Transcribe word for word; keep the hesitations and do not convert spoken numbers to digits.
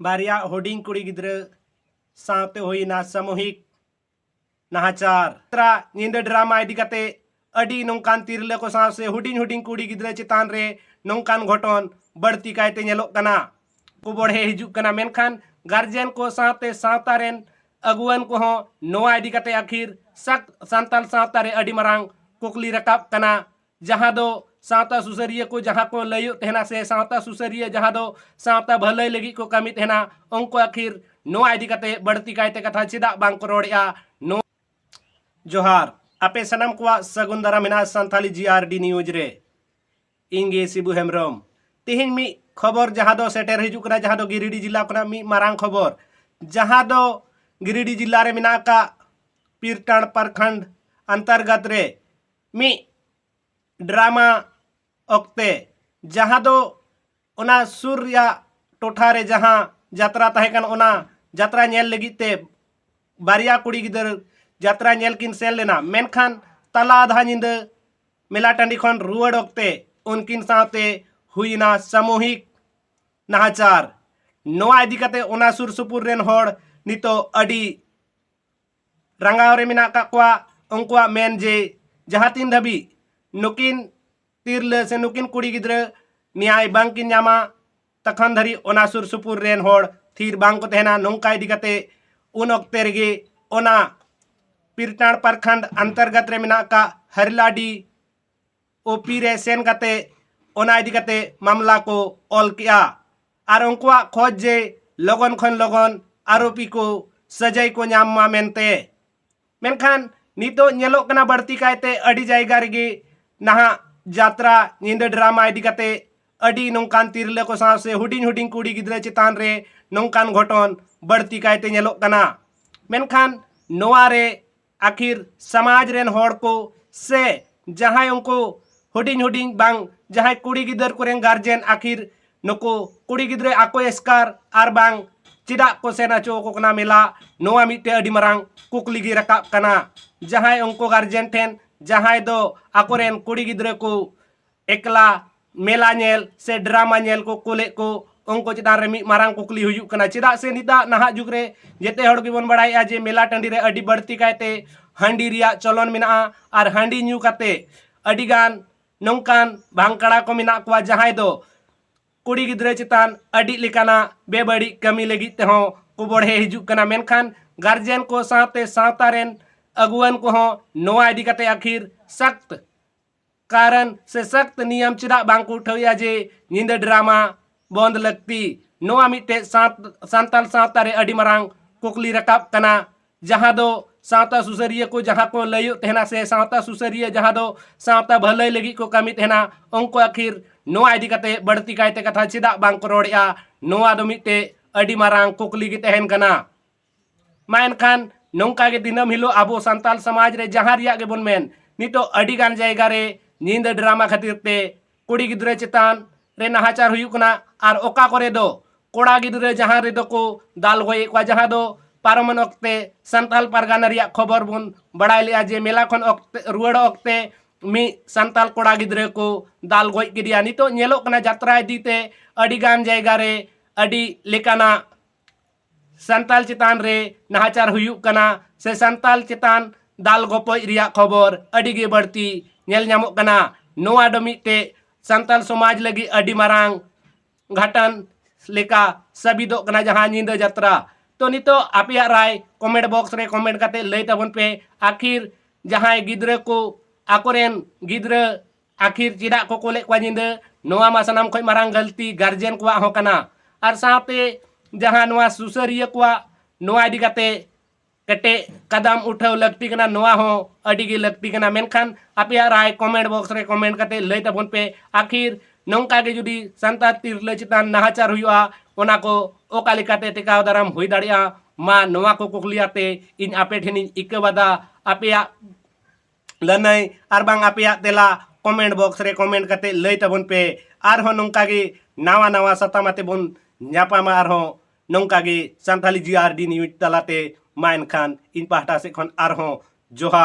ᱵᱟᱨᱭᱟ ᱦᱩᱰᱤᱧ ᱠᱩᱲᱤ ᱜᱤᱫᱽᱨᱟᱹ ᱥᱟᱶᱛᱮ ᱦᱩᱭᱱᱟ ᱥᱟᱢᱩᱦᱤᱠ ᱱᱟᱦᱟᱪᱟᱨ᱾ ᱡᱟᱛᱨᱟ ᱧᱤᱫᱟᱹ ᱰᱨᱟᱢᱟ ᱤᱫᱤ ᱠᱟᱛᱮ ᱟᱹᱰᱤ ᱱᱚᱝᱠᱟᱱ ᱛᱤᱨᱞᱟᱹ ᱠᱚ ᱥᱟᱶ ᱥᱮ ᱦᱩᱰᱤᱧ ᱦᱩᱰᱤᱧ ᱠᱩᱲᱤ ᱜᱤᱫᱽᱨᱟᱹ ᱪᱮᱛᱟᱱ ᱨᱮ ᱱᱚᱝᱠᱟᱱ ᱜᱷᱚᱴᱚᱱ ᱵᱟᱹᱲᱛᱤ ᱠᱟᱭᱛᱮ ᱧᱮᱞᱚᱜ ᱠᱟᱱᱟ᱾ ᱠᱚ ᱵᱚᱲᱦᱮ ᱦᱤᱡᱩᱜ ᱠᱟᱱᱟ, ᱢᱮᱱᱠᱷᱟᱱ ᱜᱟᱨᱡᱮᱱ ᱠᱚ ᱥᱟᱶᱛᱮ ᱥᱟᱶᱛᱟ ᱨᱮᱱ ᱟᱹᱜᱩᱣᱟᱹᱱ ᱠᱚᱦᱚᱸ ᱱᱚᱣᱟ ᱤᱫᱤ ᱠᱟᱛᱮ ᱟᱹᱠᱷᱤᱨ ᱥᱟᱠ-, ᱥᱟᱱᱛᱟᱲ ᱥᱟᱶᱛᱟ ᱨᱮ ᱟᱹᱰᱤ ᱢᱟᱨᱟᱝ ᱠᱩᱠᱞᱤ ᱨᱟᱠᱟᱵ ᱠᱟᱱᱟ, ᱡᱟᱦᱟᱸ ᱫᱚ ᱥᱟᱶᱛᱟ ᱥᱩᱥᱟᱹᱨᱤᱭᱟᱹ ᱠᱚ ᱡᱟᱦᱟᱸ ᱠᱚ ᱞᱟᱹᱭᱚᱜ ᱛᱟᱦᱮᱱᱟ ᱥᱮ ᱥᱟᱶᱛᱟ ᱥᱩᱥᱟᱹᱨᱤᱭᱟᱹ ᱡᱟᱦᱟᱸ ᱫᱚ ᱥᱟᱶᱛᱟ ᱵᱷᱟᱹᱞᱟᱹᱭ ᱞᱟᱹᱜᱤᱫ ᱠᱚ ᱠᱟᱹᱢᱤ ᱛᱟᱦᱮᱱᱟ, ᱩᱱᱠᱩ ᱟᱹᱠᱷᱤᱨ ᱱᱚᱣᱟ ᱤᱫᱤ ᱠᱟᱛᱮ ᱵᱟᱹᱲᱛᱤ ᱠᱟᱭᱛᱮ ᱠᱟᱛᱷᱟ ᱪᱮᱫᱟᱜ ᱵᱟᱝ ᱠᱚ ᱨᱚᱲᱮᱫᱼᱟ? ᱱᱚᱣᱟ ᱡᱚᱦᱟᱨ, ᱟᱯᱮ ᱥᱟᱱᱟᱢ ᱠᱚᱣᱟᱜ ᱥᱟᱹᱜᱩᱱ ᱫᱟᱨᱟᱢ ᱢᱮᱱᱟᱜᱼᱟ ᱥᱟᱱᱛᱷᱟᱞᱤ ᱡᱤ ᱟᱨ ᱰᱤ ᱱᱤᱭᱩᱡᱽ ᱨᱮ᱾ ᱤᱧ ᱜᱮ ᱥᱤᱵᱩ ᱦᱮᱢᱵᱨᱚᱢ᱾ ᱛᱮᱦᱮᱧ ᱢᱤᱫ ᱠᱷᱚᱵᱚᱨ ᱡᱟᱦᱟᱸ ᱫᱚ ᱥᱮᱴᱮᱨ ᱦᱤᱡᱩᱜ ᱠᱟᱱᱟ, ᱡᱟᱦᱟᱸ ᱫᱚ ᱜᱤᱨᱤᱰᱤ ᱡᱮᱞᱟ ᱠᱷᱚᱱᱟᱜ ᱢᱤᱫ ᱢᱟᱨᱟᱝ ᱠᱷᱚᱵᱚᱨ, ᱡᱟᱦᱟᱸ ᱫᱚ ᱜᱤᱨᱤᱰᱤ ᱡᱮᱞᱟ ᱨᱮ ᱢᱮᱱᱟᱜ ᱟᱠᱟᱫ ᱯᱤᱨᱴᱟᱲ ᱯᱨᱚᱠᱷᱚᱸᱰ ᱚᱱᱛᱚᱨᱜᱚᱛ ᱨᱮ ᱢᱤᱫ ᱰᱨᱟᱢᱟ ᱚᱠᱛᱮ, ᱡᱟᱦᱟᱸ ᱫᱚ ᱚᱱᱟ ᱥᱩᱨ ᱨᱮᱭᱟᱜ ᱴᱚᱴᱷᱟ ᱨᱮ ᱡᱟᱦᱟᱸ ᱡᱟᱛᱨᱟ ᱛᱟᱦᱮᱸ ᱠᱟᱱ, ᱚᱱᱟ ᱡᱟᱛᱨᱟ ᱧᱮᱞ ᱞᱟᱹᱜᱤᱫ ᱛᱮ ᱵᱟᱨᱭᱟ ᱠᱩᱲᱤ ᱜᱤᱫᱟᱹᱨ ᱡᱟᱛᱨᱟ ᱧᱮᱞ ᱠᱤᱱ ᱥᱮᱱ ᱞᱮᱱᱟ, ᱢᱮᱱᱠᱷᱟᱱ ᱛᱟᱞᱟ ᱟᱫᱷᱟ ᱧᱤᱫᱟᱹ ᱢᱮᱞᱟ ᱴᱟᱺᱰᱤ ᱠᱷᱚᱱ ᱨᱩᱣᱟᱹᱲ ᱚᱠᱛᱮ ᱩᱱᱠᱤᱱ ᱥᱟᱶᱛᱮ ᱦᱩᱭᱮᱱᱟ ᱥᱟᱢᱩᱦᱤᱠ ᱱᱟᱦᱟᱪᱟᱨ᱾ ᱱᱚᱣᱟ ᱤᱫᱤ ᱠᱟᱛᱮ ᱚᱱᱟ ᱥᱩᱨ ᱥᱩᱯᱩᱨ ᱨᱮᱱ ᱦᱚᱲ ᱱᱤᱛᱚᱜ ᱟᱹᱰᱤ ᱨᱟᱸᱜᱟᱣ ᱨᱮ ᱢᱮᱱᱟᱜ ᱟᱠᱟᱫ ᱠᱚᱣᱟ᱾ ᱩᱱᱠᱩᱣᱟᱜ ᱢᱮᱱ ᱡᱮ ᱡᱟᱦᱟᱸ ᱛᱤᱱ ᱫᱷᱟᱹᱵᱤᱡ ᱱᱩᱠᱤᱱ ᱛᱤᱨᱞᱟᱹ ᱥᱮ ᱱᱩᱠᱤᱱ ᱠᱩᱲᱤ ᱜᱤᱫᱽᱨᱟᱹ ᱱᱮᱭᱟᱭ ᱵᱟᱝᱠᱤᱱ ᱧᱟᱢᱟ, ᱛᱚᱠᱷᱚᱱ ᱫᱷᱟᱹᱨᱤᱡ ᱚᱱᱟ ᱥᱩᱨ ᱥᱩᱯᱩᱨ ᱨᱮᱱ ᱦᱚᱲ ᱛᱷᱤᱨ ᱵᱟᱝ ᱠᱚ ᱛᱟᱦᱮᱱᱟ᱾ ᱱᱚᱝᱠᱟ ᱤᱫᱤ ᱠᱟᱛᱮ ᱩᱱ ᱚᱠᱛᱮ ᱨᱮᱜᱮ ᱚᱱᱟ ᱯᱤᱨᱴᱟᱲ ᱯᱨᱚᱠᱷᱚᱸᱰ ᱚᱱᱛᱚᱨᱜᱚᱛ ᱨᱮ ᱢᱮᱱᱟᱜ ᱟᱠᱟᱫ ᱦᱟᱨᱞᱟᱰᱤ ᱳ ᱯᱤ ᱨᱮ ᱥᱮᱱ ᱠᱟᱛᱮ ᱚᱱᱟ ᱤᱫᱤ ᱠᱟᱛᱮ ᱢᱟᱢᱞᱟ ᱠᱚ ᱚᱞ ᱠᱮᱜᱼᱟ ᱟᱨ ᱩᱱᱠᱩᱣᱟᱜ ᱠᱷᱚᱡᱽ ᱡᱮ ᱞᱚᱜᱚᱱ ᱠᱷᱚᱱ ᱞᱚᱜᱚᱱ ᱟᱨᱳᱯᱤ ᱠᱚ ᱥᱟᱹᱡᱟᱹᱭ ᱠᱚ ᱧᱟᱢ ᱢᱟ ᱢᱮᱱᱛᱮ᱾ ᱢᱮᱱᱠᱷᱟᱱ ᱱᱤᱛᱚᱜ ᱧᱮᱞᱚᱜ ᱠᱟᱱᱟ ᱵᱟᱹᱲᱛᱤ ᱠᱟᱭᱛᱮ ᱟᱹᱰᱤ ᱡᱟᱭᱜᱟ ᱨᱮᱜᱮ ᱱᱟᱦᱟᱜ ᱡᱟᱛᱨᱟ ᱧᱤᱫᱟᱹ ᱰᱨᱟᱢᱟ ᱤᱫᱤ ᱠᱟᱛᱮ ᱟᱹᱰᱤ ᱱᱚᱝᱠᱟᱱ ᱛᱤᱨᱞᱟᱹ ᱠᱚ ᱥᱟᱶ ᱥᱮ ᱦᱩᱰᱤᱧ ᱦᱩᱰᱤᱧ ᱠᱩᱲᱤ ᱜᱤᱫᱽᱨᱟᱹ ᱪᱮᱛᱟᱱ ᱨᱮ ᱱᱚᱝᱠᱟᱱ ᱜᱷᱚᱴᱚᱱ ᱵᱟᱹᱲᱛᱤ ᱠᱟᱭᱛᱮ ᱧᱮᱞᱚᱜ ᱠᱟᱱᱟ᱾ ᱢᱮᱱᱠᱷᱟᱱ ᱱᱚᱣᱟ ᱨᱮ ᱟᱹᱠᱷᱤᱨ ᱥᱚᱢᱟᱡᱽ ᱨᱮᱱ ᱦᱚᱲ ᱠᱚ ᱥᱮ ᱡᱟᱦᱟᱸᱭ ᱩᱱᱠᱩ ᱦᱩᱰᱤᱧ ᱦᱩᱰᱤᱧ ᱵᱟᱝ ᱡᱟᱦᱟᱸᱭ ᱠᱩᱲᱤ ᱜᱤᱫᱟᱹᱨ ᱠᱚᱨᱮᱱ ᱜᱟᱨᱡᱮᱱ ᱟᱹᱠᱷᱤᱨ ᱱᱩᱠᱩ ᱠᱩᱲᱤ ᱜᱤᱫᱽᱨᱟᱹ ᱟᱠᱚ ᱮᱥᱠᱟᱨ ᱟᱨ ᱵᱟᱝ ᱪᱮᱫᱟᱜ ᱠᱚ ᱥᱮᱱ ᱦᱚᱪᱚ ᱟᱠᱚ ᱠᱟᱱᱟ ᱢᱮᱞᱟ, ᱱᱚᱣᱟ ᱢᱤᱫᱴᱮᱱ ᱟᱹᱰᱤ ᱢᱟᱨᱟᱝ ᱠᱩᱠᱞᱤ ᱜᱮ ᱨᱟᱠᱟᱵ ᱠᱟᱱᱟ᱾ ᱡᱟᱦᱟᱸᱭ ᱩᱱᱠᱩ ᱜᱟᱨᱡᱮᱱ ᱴᱷᱮᱱ ᱡᱟᱦᱟᱸᱭ ᱫᱚ ᱟᱠᱚᱨᱮᱱ ᱠᱩᱲᱤ ᱜᱤᱫᱽᱨᱟᱹ ᱠᱚ ᱮᱠᱞᱟ ᱢᱮᱞᱟ ᱧᱮᱞ ᱥᱮ ᱰᱨᱟᱢᱟ ᱧᱮᱞ ᱠᱚ ᱠᱩᱞᱮᱫ ᱠᱚ, ᱩᱱᱠᱩ ᱪᱮᱛᱟᱱ ᱨᱮ ᱢᱤᱫ ᱢᱟᱨᱟᱝ ᱠᱩᱠᱞᱤ ᱦᱩᱭᱩᱜ ᱠᱟᱱᱟ᱾ ᱪᱮᱫᱟᱜ ᱥᱮ ᱱᱤᱛᱟᱜ ᱱᱟᱦᱟᱜ ᱡᱩᱜᱽ ᱨᱮ ᱡᱮᱛᱮ ᱦᱚᱲ ᱜᱮᱵᱚᱱ ᱵᱟᱲᱟᱭᱮᱫᱼᱟ ᱡᱮ ᱢᱮᱞᱟ ᱴᱟᱺᱰᱤ ᱨᱮ ᱟᱹᱰᱤ ᱵᱟᱹᱲᱛᱤ ᱠᱟᱭᱛᱮ ᱦᱟᱺᱰᱤ ᱨᱮᱭᱟᱜ ᱪᱚᱞᱚᱱ ᱢᱮᱱᱟᱜᱼᱟ, ᱟᱨ ᱦᱟᱺᱰᱤ ᱧᱩ ᱠᱟᱛᱮ ᱟᱹᱰᱤᱜᱟᱱ ᱱᱚᱝᱠᱟᱱ ᱵᱷᱟᱝᱠᱲᱟ ᱠᱚ ᱢᱮᱱᱟᱜ ᱠᱚᱣᱟ, ᱡᱟᱦᱟᱸᱭ ᱫᱚ ᱠᱩᱲᱤ ᱜᱤᱫᱽᱨᱟᱹ ᱪᱮᱛᱟᱱ ᱟᱹᱰᱤ ᱞᱮᱠᱟᱱᱟᱜ ᱵᱮᱵᱟᱹᱲᱤᱡ ᱠᱟᱹᱢᱤ ᱞᱟᱹᱜᱤᱫ ᱛᱮᱦᱚᱸ ᱠᱚ ᱵᱚᱲᱦᱮ ᱦᱤᱡᱩᱜ ᱠᱟᱱᱟ᱾ ᱢᱮᱱᱠᱷᱟᱱ ᱜᱟᱨᱡᱮᱱ ᱠᱚ ᱥᱟᱶᱛᱮ ᱥᱟᱶᱛᱟ ᱨᱮᱱ ᱟᱹᱜᱩᱣᱟᱹᱱ ᱠᱚᱦᱚᱸ ᱱᱚᱣᱟ ᱤᱫᱤ ᱠᱟᱛᱮ ᱟᱹᱠᱷᱤᱨ ᱥᱟᱠᱛ ᱠᱟᱨᱚᱱ ᱥᱮ ᱥᱟᱠᱛ ᱱᱤᱭᱚᱢ ᱪᱮᱫᱟᱜ ᱵᱟᱝ ᱠᱚ ᱩᱴᱷᱟᱹᱣᱮᱫᱼᱟ ᱡᱮ ᱧᱤᱫᱟᱹ ᱰᱨᱟᱢᱟ ᱵᱚᱱᱫ ᱞᱟᱹᱠᱛᱤ? ᱱᱚᱣᱟ ᱢᱤᱫᱴᱮᱡ ᱥᱟᱶ-, ᱥᱟᱱᱛᱟᱞ ᱥᱟᱶᱛᱟ ᱨᱮ ᱟᱹᱰᱤ ᱢᱟᱨᱟᱝ ᱠᱩᱠᱞᱤ ᱨᱟᱠᱟᱵ ᱠᱟᱱᱟ, ᱡᱟᱦᱟᱸ ᱫᱚ ᱥᱟᱶᱛᱟ ᱥᱩᱥᱟᱹᱨᱤᱭᱟᱹ ᱠᱚ ᱡᱟᱦᱟᱸ ᱠᱚ ᱞᱟᱹᱭᱚᱜ ᱛᱟᱦᱮᱱᱟ, ᱥᱮ ᱥᱟᱶᱛᱟ ᱥᱩᱥᱟᱹᱨᱤᱭᱟᱹ ᱡᱟᱦᱟᱸ ᱫᱚ ᱥᱟᱶᱛᱟ ᱵᱷᱟᱹᱞᱟᱹᱭ ᱞᱟᱹᱜᱤᱫ ᱠᱚ ᱠᱟᱹᱢᱤ ᱛᱟᱦᱮᱱᱟ, ᱩᱱᱠᱩ ᱟᱹᱠᱷᱤᱨ ᱱᱚᱣᱟ ᱤᱫᱤ ᱠᱟᱛᱮ ᱵᱟᱹᱲᱛᱤ ᱠᱟᱭᱛᱮ ᱠᱟᱛᱷᱟ ᱪᱮᱫᱟᱜ ᱵᱟᱝ ᱠᱚ ᱨᱚᱲᱮᱫᱼᱟ? ᱱᱚᱣᱟ ᱫᱚ ᱢᱤᱫᱴᱮᱡ ᱟᱹᱰᱤ ᱢᱟᱨᱟᱝ ᱠᱩᱠᱞᱤ ᱜᱮ ᱛᱟᱦᱮᱱ ᱠᱟᱱᱟ᱾ ᱢᱟ ᱮᱱᱠᱷᱟᱱ ᱱᱚᱝᱠᱟ ᱜᱮ ᱫᱤᱱᱟᱹᱢ ᱦᱤᱞᱳᱜ ᱟᱵᱚ ᱥᱟᱱᱛᱟᱞ ᱥᱚᱢᱟᱡᱽ ᱨᱮ ᱡᱟᱦᱟᱸ ᱨᱮᱭᱟᱜ ᱜᱮᱵᱚᱱ ᱢᱮᱱ, ᱱᱤᱛᱚᱜ ᱟᱹᱰᱤ ᱜᱟᱱ ᱡᱟᱭᱜᱟ ᱨᱮ ᱧᱤᱫᱟᱹ ᱰᱨᱟᱢᱟ ᱠᱷᱟᱹᱛᱤᱨ ᱛᱮ ᱠᱩᱲᱤ ᱜᱤᱫᱽᱨᱟᱹ ᱪᱮᱛᱟᱱ ᱨᱮ ᱱᱟᱦᱟᱪᱟᱨ ᱦᱩᱭᱩᱜ ᱠᱟᱱᱟ, ᱟᱨ ᱚᱠᱟ ᱠᱚᱨᱮ ᱫᱚ ᱠᱚᱲᱟ ᱜᱤᱫᱽᱨᱟᱹ ᱡᱟᱦᱟᱸ ᱨᱮᱫᱚ ᱠᱚ ᱫᱟᱞ ᱜᱚᱡᱮᱫ ᱠᱚᱣᱟ, ᱡᱟᱦᱟᱸ ᱫᱚ ᱯᱟᱨᱚᱢᱮᱱ ᱚᱠᱛᱮ ᱥᱟᱱᱛᱟᱞ ᱯᱟᱨᱜᱟᱱᱟ ᱨᱮᱭᱟᱜ ᱠᱷᱚᱵᱚᱨ ᱵᱚᱱ ᱵᱟᱲᱟᱭ ᱞᱮᱜᱼᱟ ᱡᱮ ᱢᱮᱞᱟ ᱠᱷᱚᱱ ᱚᱠᱛᱮ, ᱨᱩᱣᱟᱹᱲ ᱚᱠᱛᱮ ᱢᱤᱫ ᱥᱟᱱᱛᱟᱞ ᱠᱚᱲᱟ ᱜᱤᱫᱽᱨᱟᱹ ᱠᱚ ᱫᱟᱞ ᱜᱚᱡ ᱠᱮᱫᱮᱭᱟ᱾ ᱱᱤᱛᱚᱜ ᱧᱮᱞᱚᱜ ᱠᱟᱱᱟ ᱡᱟᱛᱨᱟ ᱤᱫᱤ ᱛᱮ ᱟᱹᱰᱤ ᱜᱟᱱ ᱡᱟᱭᱜᱟ ᱨᱮ ᱟᱹᱰᱤ ᱞᱮᱠᱟᱱᱟᱜ ᱥᱟᱱᱛᱟᱞ ᱪᱮᱛᱟᱱ ᱨᱮ ᱱᱟᱦᱟᱪᱟᱨ ᱦᱩᱭᱩᱜ ᱠᱟᱱᱟ, ᱥᱮ ᱥᱟᱱᱛᱟᱞ ᱪᱮᱛᱟᱱ ᱫᱟᱞ ᱜᱚᱯᱚᱡ ᱨᱮᱭᱟᱜ ᱠᱷᱚᱵᱚᱨ ᱟᱹᱰᱤ ᱜᱮ ᱵᱟᱹᱲᱛᱤ ᱧᱮᱞ ᱧᱟᱢᱚᱜ ᱠᱟᱱᱟ᱾ ᱱᱚᱣᱟ ᱫᱚ ᱢᱤᱫᱴᱮᱡ ᱥᱟᱱᱛᱟᱞ ᱥᱚᱢᱟᱡᱽ ᱞᱟᱹᱜᱤᱫ ᱟᱹᱰᱤ ᱢᱟᱨᱟᱝ ᱜᱷᱟᱴᱟᱱ ᱞᱮᱠᱟ ᱥᱟᱹᱵᱤᱫᱚᱜ ᱠᱟᱱᱟ, ᱡᱟᱦᱟᱸ ᱧᱤᱫᱟᱹ ᱡᱟᱛᱨᱟ᱾ ᱛᱚ ᱱᱤᱛᱚᱜ ᱟᱯᱮᱭᱟᱜ ᱨᱟᱭ comment box ᱨᱮ comment ᱠᱟᱛᱮ ᱞᱟᱹᱭ ᱛᱟᱵᱚᱱ ᱯᱮ, ᱟᱹᱠᱷᱤᱨ ᱡᱟᱦᱟᱸᱭ ᱜᱤᱫᱽᱨᱟᱹ ᱠᱚ ᱟᱠᱚᱨᱮᱱ ᱜᱤᱫᱽᱨᱟᱹ ᱟᱹᱠᱷᱤᱨ ᱪᱮᱫᱟᱜ ᱠᱚ ᱠᱳᱞᱮᱫ ᱠᱚᱣᱟ ᱧᱤᱫᱟᱹ, ᱱᱚᱣᱟ ᱢᱟ ᱥᱟᱱᱟᱢ ᱠᱷᱚᱱ ᱢᱟᱨᱟᱝ ᱜᱟᱹᱞᱛᱤ ᱜᱟᱨᱡᱮᱱ ᱠᱚᱣᱟᱜ ᱦᱚᱸ ᱠᱟᱱᱟ᱾ ᱟᱨ ᱥᱟᱶᱛᱮ ᱡᱟᱦᱟᱸ ᱱᱚᱣᱟ ᱥᱩᱥᱟᱹᱨᱤᱭᱟᱹ ᱠᱚᱣᱟᱜ ᱱᱚᱣᱟ ᱤᱫᱤ ᱠᱟᱛᱮ ᱠᱮᱴᱮᱡ ᱠᱟᱫᱟᱢ ᱩᱴᱷᱟᱹᱣ ᱞᱟᱹᱠᱛᱤ ᱠᱟᱱᱟ, ᱱᱚᱣᱟ ᱦᱚᱸ ᱟᱹᱰᱤ ᱜᱮ ᱞᱟᱹᱠᱛᱤ ᱠᱟᱱᱟ᱾ ᱢᱮᱱᱠᱷᱟᱱ ᱟᱯᱮᱭᱟᱜ ᱨᱟᱭ comment box ᱨᱮ comment ᱠᱟᱛᱮ ᱞᱟᱹᱭ ᱛᱟᱵᱚᱱ ᱯᱮ, ᱟᱹᱠᱷᱤᱨ ᱱᱚᱝᱠᱟ ᱜᱮ ᱡᱩᱫᱤ ᱥᱟᱱᱛᱟᱲ ᱛᱤᱨᱞᱟᱹ ᱪᱮᱛᱟᱱ ᱱᱟᱦᱟᱪᱟᱨ ᱦᱩᱭᱩᱜᱼᱟ, ᱚᱱᱟ ᱠᱚ ᱚᱠᱟ ᱞᱮᱠᱟᱛᱮ ᱴᱮᱠᱟᱣ ᱫᱟᱨᱟᱢ ᱦᱩᱭ ᱫᱟᱲᱮᱭᱟᱜᱼᱟ? ᱢᱟ ᱱᱚᱣᱟ ᱠᱚ ᱠᱩᱠᱞᱤ ᱟᱛᱮ ᱤᱧ ᱟᱯᱮ ᱴᱷᱮᱱᱤᱧ ᱤᱠᱟᱹᱣᱟᱫᱟ᱾ ᱟᱯᱮᱭᱟᱜ ᱞᱟᱹᱱᱟᱹᱭ ᱟᱨ ᱵᱟᱝ ᱟᱯᱮᱭᱟᱜ ᱛᱮᱞᱟ comment box ᱨᱮ comment ᱠᱟᱛᱮ ᱞᱟᱹᱭ ᱛᱟᱵᱚᱱ ᱯᱮ᱾ ᱟᱨᱦᱚᱸ ᱱᱚᱝᱠᱟ ᱜᱮ ᱱᱟᱣᱟ ᱱᱟᱣᱟ ᱥᱟᱛᱟᱢ ᱟᱛᱮ ᱵᱚᱱ ᱧᱟᱯᱟᱢᱟ᱾ ᱟᱨᱦᱚᱸ ᱱᱚᱝᱠᱟ ᱜᱮ Santali G R D news ᱛᱟᱞᱟᱛᱮ᱾ ᱢᱟ ᱮᱱᱠᱷᱟᱱ ᱤᱧ ᱯᱟᱦᱴᱟ ᱥᱮᱫ ᱠᱷᱚᱱ ᱟᱨᱦᱚᱸ ᱡᱚᱦᱟᱨ᱾